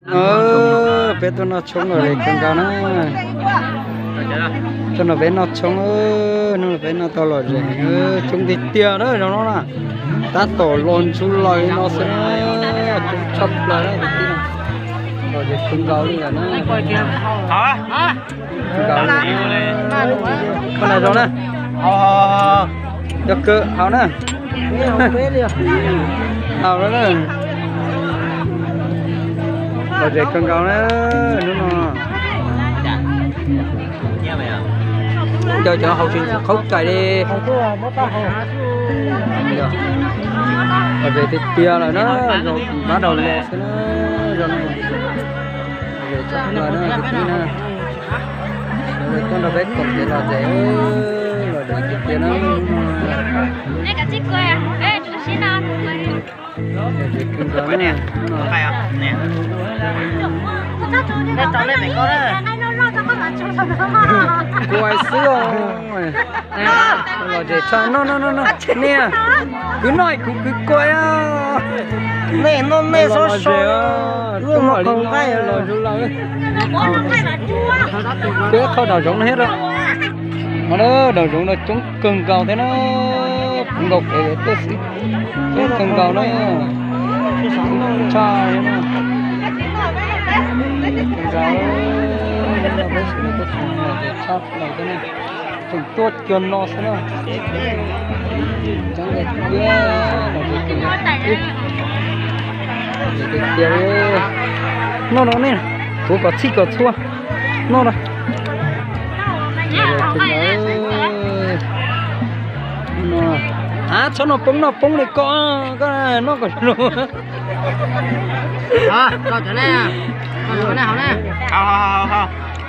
Peb tuaj noj tshoob lom zem kawg nkaus na. Tuaj nrog peb noj tshoob, hnub no peb noj tau lom zem, coob tiag tiag na zoo no na. Tab tom los ntsuj lawm no xwb na, coob tshaj plaws na kwv tij na. Lom zem kawg nkaus li lawm na. Kawg nkaus li. Koj na zoo na. Cov kawg haus na. Haus lawm na. Lom zem kawg nkaus na hnub no. Cov cov haus tsis qhaub cais li. Lom zem tiag tiag lawm na, zoo pab daus los xwb na, zoo no. Lom zem tshaj plaws na kwv tij na. Sawv daws tuaj nrog peb koom tes lom zem, lom zem tiag tiag na. Lom zem kawg nkaus na. Kuv hais xwb os. Lom zem tshaj, no no no no, niam, kwv noj kuv kwv kuaj. Nej noj nej xov so, lub no qaug nqaij los zoo lawm. Kuv qhov daum zoov no thiab lawm. Daum zoov no coob kawg nkaus thiab na, puv nkaus kev tuaj xwb, coob kawg nkaus na. Tshaj, kawg nkaus, peb sawv daws tuaj txog no ces tshaj plaws thiab na. Tseem tuaj cuag no xwb na. Coob tiag tiag, lom zem kawg nkaus. Lom zem tiag tiag. Noj no ne, kuv kom txhij kom txhua. Noj no. Av, txhob noj poob noj poob li koj, koj noj kom zoo.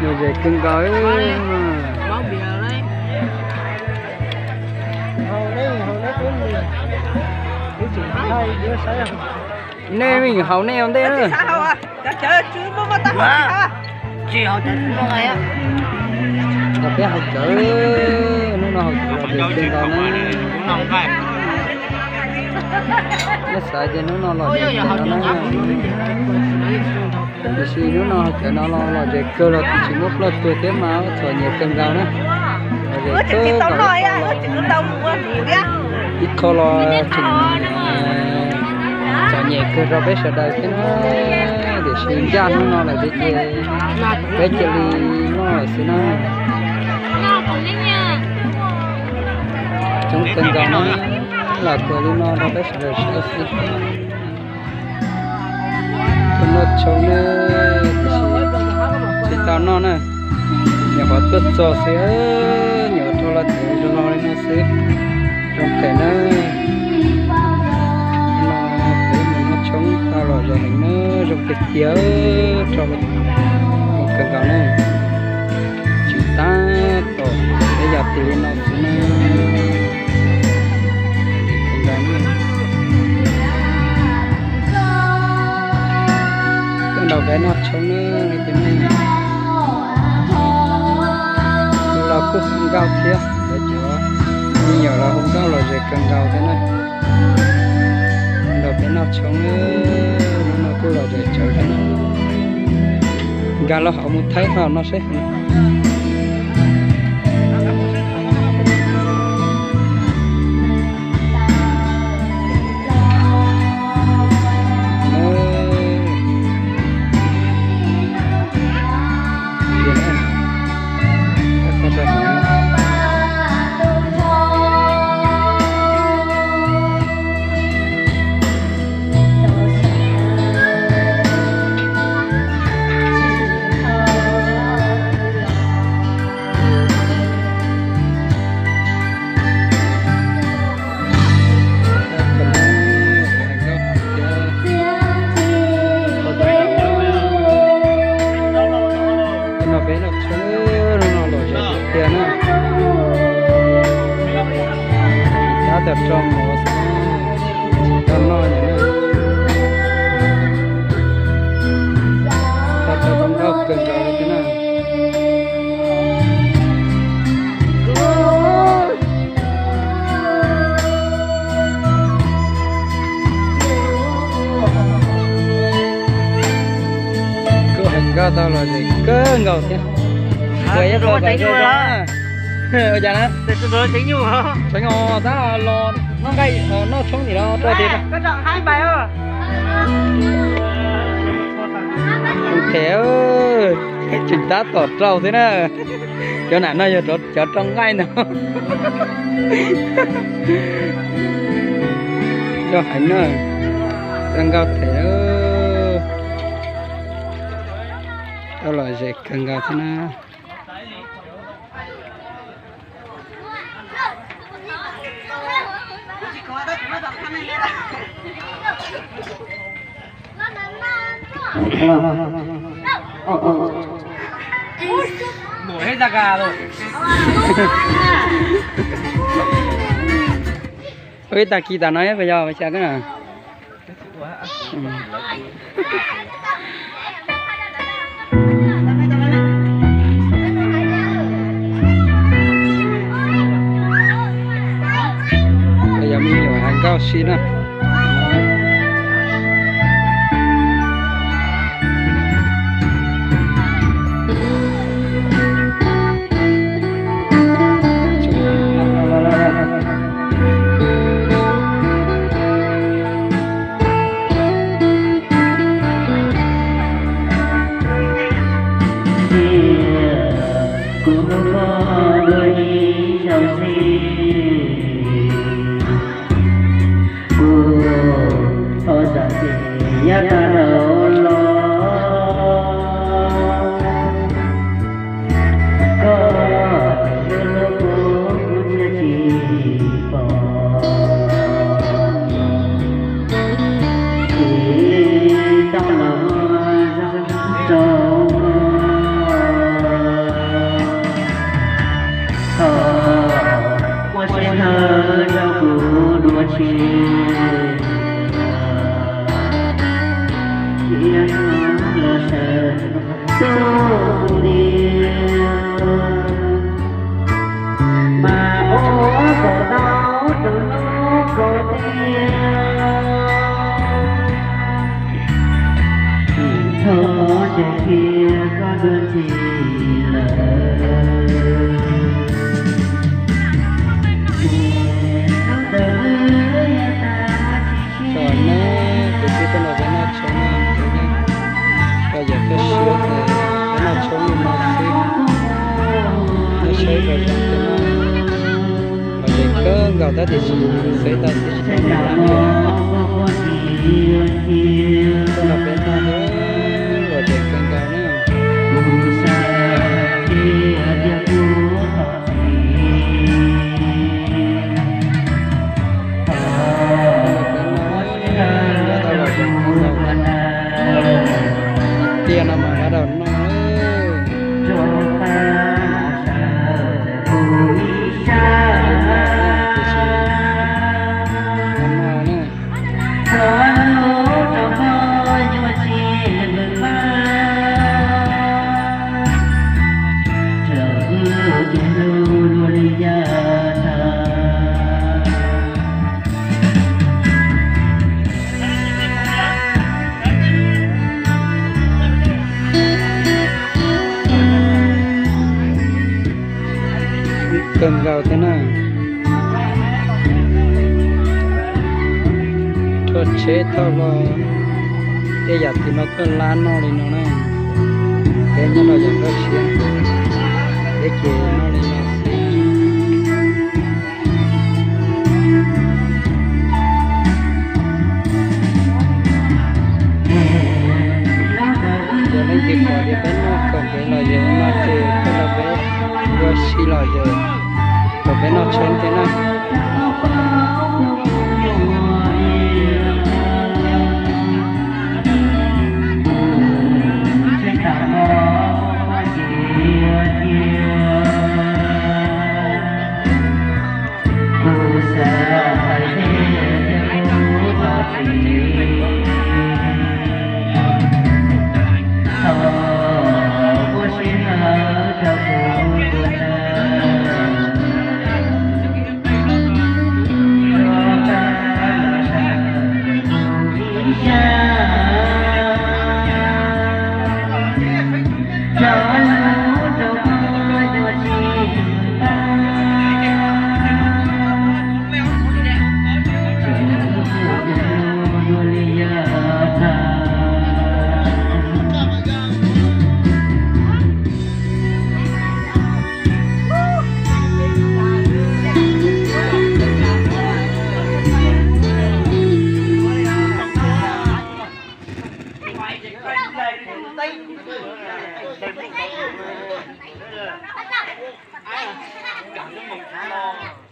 Lom zem kawg nkaus. Nej yeej haus nej ua ntej na. Los peb haus cawv, hnub no haus cawv lom zem kawg nkaus na. Nej xav tias hnub no lom zem kawg no na. Tiam sis hnub no haus cawv no los lom zem kawg los tsis muaj ploj tuag thiab mas txom nyem kawg nkaus na. Lom zem kawg nkaus. Ib qho los tseem txom nyem kawg rau peb sawv daws thiab na. Tiam sis ncaj hnub no lawm ces peb cia li noj lawm xwb na. Coob kawg nkaus na, los kawg li no rau peb sawv daws saib xwb. Tuaj noj tshoob na, tiam sis tsis tau noj na, nyuam qhuav tuaj txog xwb, nyuam qhuav rau los tias zoo li no xwb. Zoo phem na. No peb mus noj tshoob tau lom zem heev na, zoo tiag tiag, rau kawg nkaus na. Tsis tab tom peb yog tim li no xwb na. Kawg nkaus na. Tuaj nrog peb noj tshoob na, cov neeg los kuj hu nkauj thiab, lawv cov me nyuam los hu nkauj lom zem kawg nkaus thiab na. Nrog peb noj tshoob na, hnub no kuj lom zem tsawv thiab na. Nkag los hauv mus thaij qhov no seb. No peb noj tshoob, hnub no lom zem tiag tiag na. Tab tom tso mov xwb, tsis tau noj li na. Tau tau zoo nkauj kawg nkaus li thiab na. Nkauj tau los zem kawg nkaus thiab. Ua cas na? Tseem tab los noj nqaij noj tshoob tim no rau tiag. Them, tseem tab tom rau xwb na. Cov nam no yog cov rau nqaij ntag. Zoo heev na, zoo nkauj them. Tau lom zem kawg nkaus thiab na. Ib tag kis tas no puas yog xyov na. Yog me nyuam hais nkauj si na. Kuv hlub koj dua ib zaug ntxiv, kuv thov zam txim yav tag dhau los. Koj tus hlub kuv, kuv thiaj tsis pom. Tsis tau los zoo rau koj, thov muaj sij hawm rau kuv dua tshiab. Thiab los sawv xub ntiag, mas ua kom tau tus hlub koj tiag. Tsis txhob cia kiag koj dua ntxiv lawm. Ces hnub ntawd wb yuav tag tsis sib. Tso na, tus tib toj no peb noj tshoob no, rau yawm koj siab ces peb noj tshoob no xwb. Noj tshoob rau zoo tiag na. Lom zem kawg nkaus tab tiam sis xwb tau tib si tau noj na. Koj nrog peb noj na, lom zem kawg nkaus na. Tiag no mas npaj tau noj. Tiam sis no na. Kawg nkaus thiab na. Rhuaj tsheb thauj los, tej yam tim no koj lab noj li no na. Peb nyob rau yawm koj siab, peb ces noj li no xwb. Yog leej twg pom tias peb noj kom kev lom zem no ces koj nrog peb ua si lom zem, kom peb noj tshoob thiab na. Mus teb, mus teb, mus teb, mus teb, mus teb.